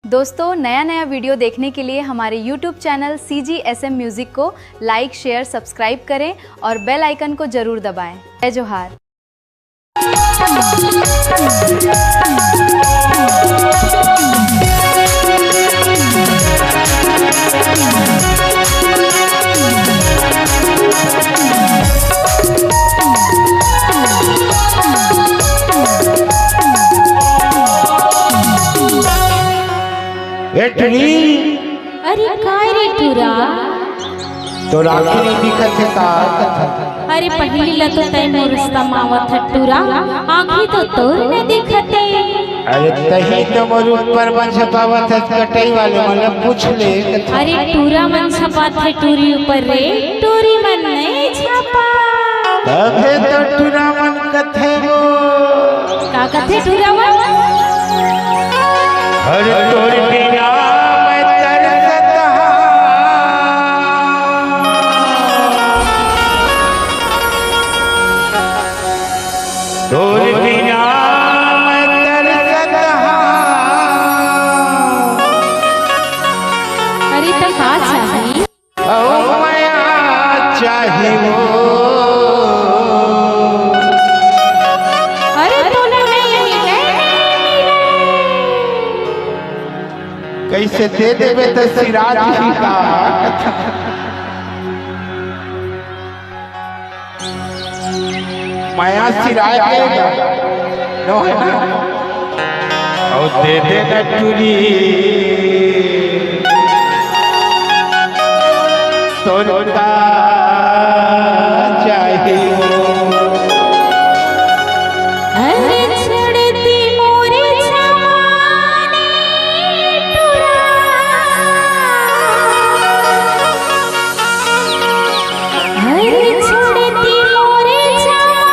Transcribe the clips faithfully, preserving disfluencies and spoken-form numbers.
दोस्तों, नया नया वीडियो देखने के लिए हमारे YouTube channel C G S M Music को लाइक, शेयर, सब्सक्राइब करें और बेल आइकन को जरूर दबाएं। जय जोहार। ए टुरी, अरे काय रे टूरा? तोर आँखी नइ दिखत हे का? अरे पहिली ला तो तैं मोर रस्ता म आवत हस टूरा, आँखी तो तोर नइ दिखत हे। अरे तहीं तो मोर ऊपर मन छपावत हस, कटई वाले मन ला पूछ ले। अरे टूरा मन छपाथे टूरी ऊपर रे, टूरी मन नइ छपा। तभे तो टूरा मन कथे वो। का कथे टूरा मन? हर तोर बिना मैं तरसत हँव। तोर बिना मैं तरसत हँव। अरे त का चाही? अहो मया चाही वो। अरे तोला नइ मिले, नइ मिले। कइसे दे देबे त सिरा जही का? मया सिरा जाही। अउ दे दे न टुरी, तोर का चाही। अरे छोड़ दे मोरे जवानी टुरा। अरे छोड़ दे मोरे जवानी।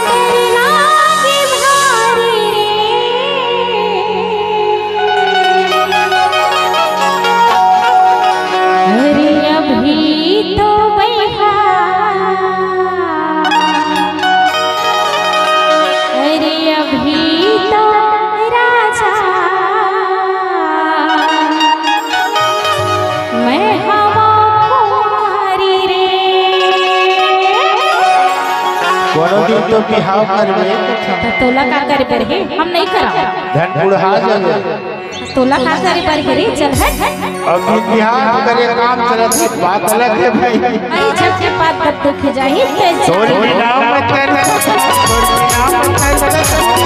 डर लागे भारी रे। अरे अभी तो बइहा, अरे अभी तो राजा, मैं हवँ कुंवारी रे। कोनो दिन तो बिहाव करबे। त तोला का करे बर हे? हम नइ करँव। धन बुढ़ा जाबे। तोला का करे बर हे रे? चल हट। अब इतिहास करे काम चलत हे, बात अलग हे भाई। अरे जब के बात तब देखे जाही, tension तोर बिना मैं तरसत हँव, तोर बिना मैं तरसत हँव।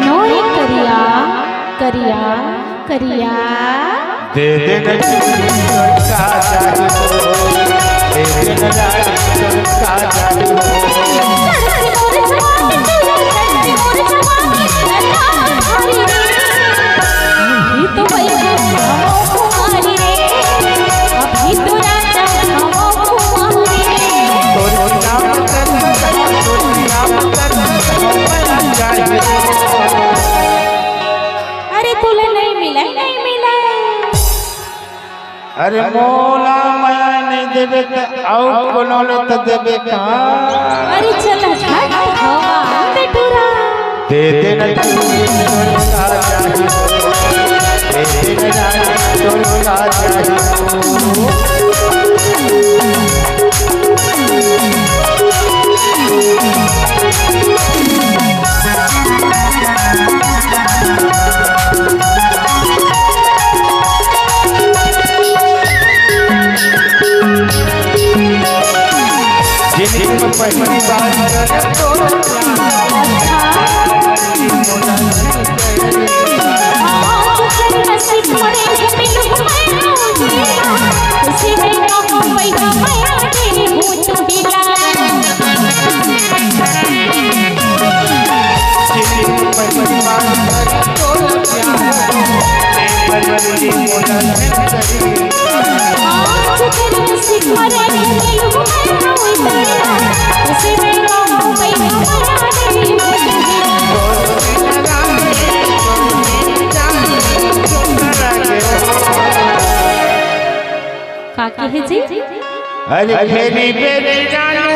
नोरे करिया, करिया, करिया। दे दे न टुरी तोर का चाही हो, दे दे न टुरी तोर का चाही हो। अभी तो राजा हवँ कुंवारी रे, अभी तो राजा हवँ कुंवारी रे। तोर नाम कर, तोर नाम कर, अरे तोला नइ मिलय, नइ मिलय। अरे मोला मया नइ देबे त अउ कोनो ल त देबे का? अरे चल हट, हवा दे टुरा। दे दे न टुरी तोर का चाही, दे दे न टुरी तोर का चाही। जिंदगी में पहली बार का कहे जी? अरे फेरी बेरी जानू।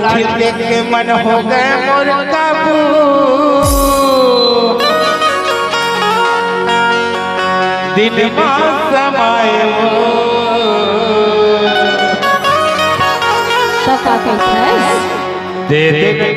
लाठी देख के मन हो गए मोर काबू। दिल मा समाए वो। तो का कहिथस? दे दे।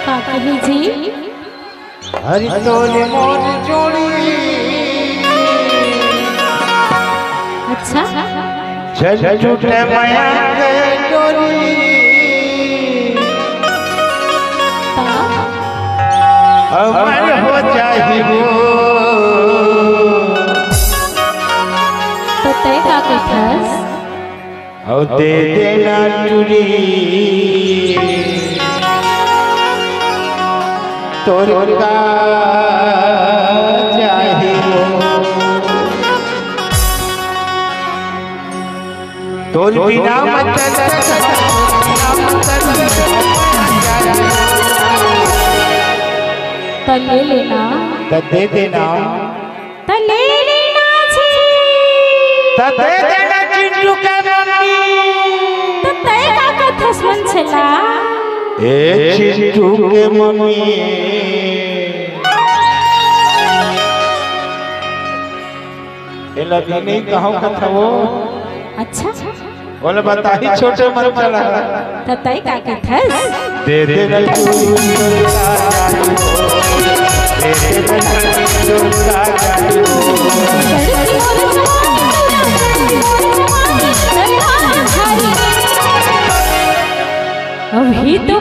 का कही जी? हरि तोरे मोर जोड़ी। अच्छा। चल टूटे मया के डोरी। अमर हो जाही वो। तो तय का कथस? अउ दे देना टुरी तोर का चाही वो। तोर बिना मतलब त ले लेना। त दे देना। त ले लेना जी। त दे देना चिंटू के मम्मी। त तय का कथस मन छला? ए चिंटू के मम्मी। एला भी नहीं कहूँ कथवो। अच्छा। बोले बताही छोटे मन चला। त तय का कथस? दे दे ना तू। अभी तो